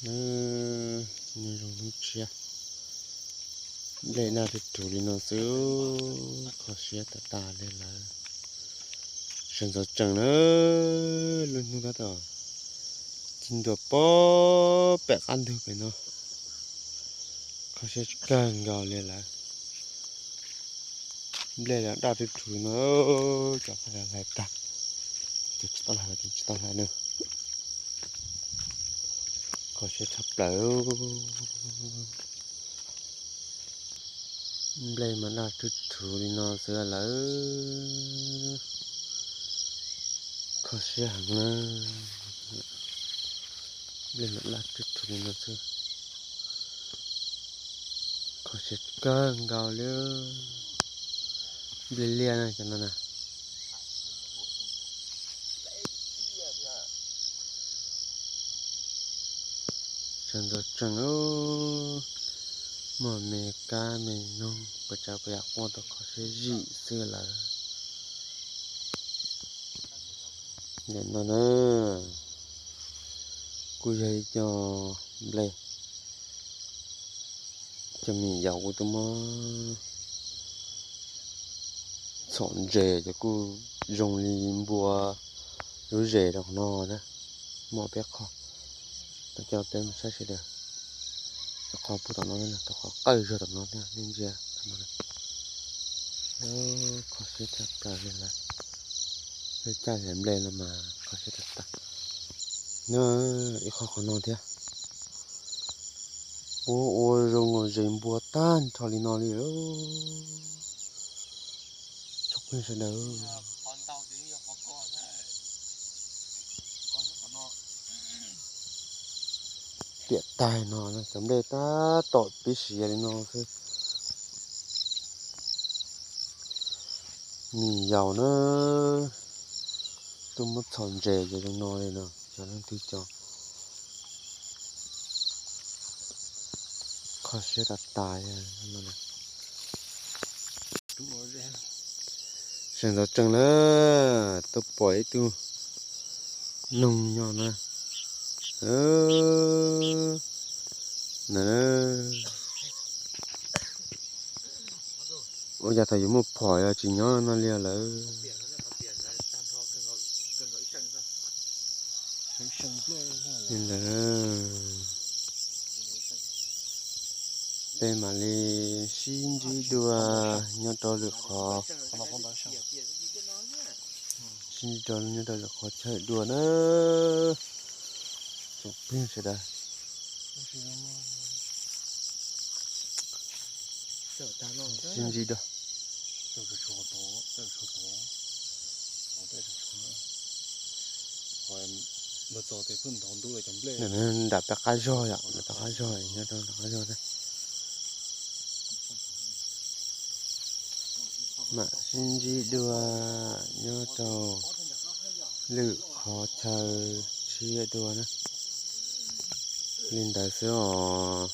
Nyob zoo hnub tshiab, nplej daj tug rhuv li no xwb, kho siab tas tas li lawm. Sawv ntxov tsees na, lub hnub tab tom ci ntua pob pem qab ntug pem no, kho siab kawg nkaus li lawm. Nplej los daj tug rhuv no, cov hlais hlais tag, cov tsis tau hlais los tsis tau hlais na. Kho siab tshaj plaws. Nplej mas daj tug rhuv li no xwb lawm, kho siab heev na. Nplej mas daj tug rhuv li no xwb, kho siab kawg nkaus li. Nplej liaj na cov no na. Sawv ntxov tsees, muaj me kab me noog puas tsav puas yam quaj tau kho siab zim xwb lawm. Ntawm no na, kuj yog ib co nplej, cov me yaus kuj tuaj muab txhom ntses, cov kuj zoo li npua lub zes rau qhov no na. Muaj peb qho, coj peb mus saib sawv daws. Cov qhov puag tom no, cov qhov qawj zog tom no thiab, nej ntsia tom no. Kho siab tshaj plaws li lawm. Peb caij hlais nplej no mas kho siab tas tas. Nyob ib qho qhov no thiab, ua ua zoo zes npua tag nrho li no li. Tsoom phooj ywg sawv daws, tiam tag no cov nplej tab tom pib siav li no xwb. Me yaus na, tuaj muab txhom ntses ces zoo no li no, cov leej twg cov kho siab tas tas. Sawv ntxov tsees na, tuaj pom ib tug noog nyob na. Ua cas thaum yuav muaj phom yog tsis nyob no li lawm. Li lawm, peb mam li sib ntsib dua nyob rau lwm qhov, sib ntsib rau nyob rau lwm qhov chaw dua na. Tsoom phooj ywg sawv daws, sib ntsib dua. Nram peb qab zog yom, nram peb qab zog, nyob rau nram qab zog na. Mam sib ntsib dua nyob rau lwm qhov chaw tshiab dua na. Li ntawd xwb os.